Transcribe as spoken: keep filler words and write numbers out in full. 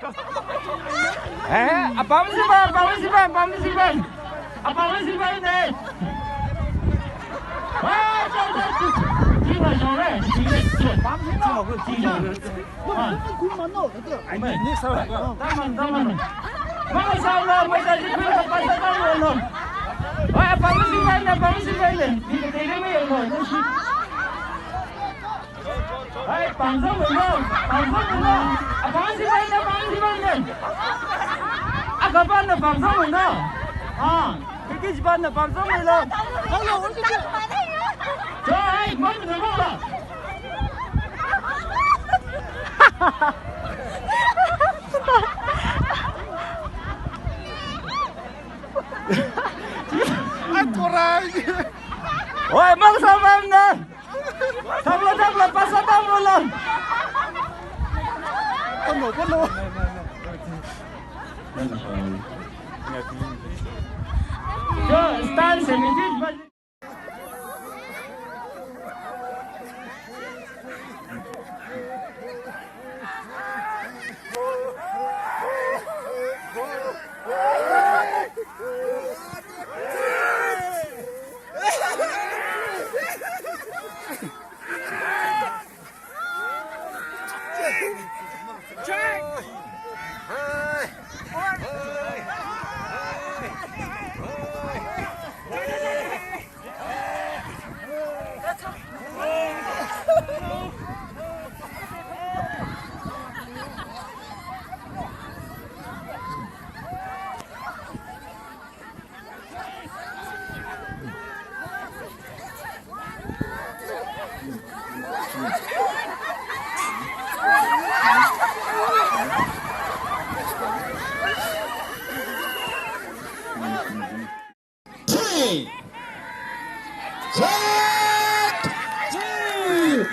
Eh, apam sipai, apam sipai, apam sipai. Apam sipai ne. Wah, chao, chao, chao. Chao, chao, chao. Apam sipai. Chao, chao. Ai, ni sa. Taman, taman. Mama sa lo, mama sa lo, mama sa lo. Wah, apam sipai ne, apam sipai ne. Ni ke tere me yo lo. Hai, pangzang melo, pangzang melo. Apam sipaina, apam sipaina. Akapana pangzang melo. Ah, kiki sipana pangzang melo. Hello, what is it? Chao, hai, man melo. Ai, korai. Oi, mang sa mang na. Tanglo, tanglo, pasa tanglo lang. Pano, pano. Yo, stand seventeen. Three. Set. Two.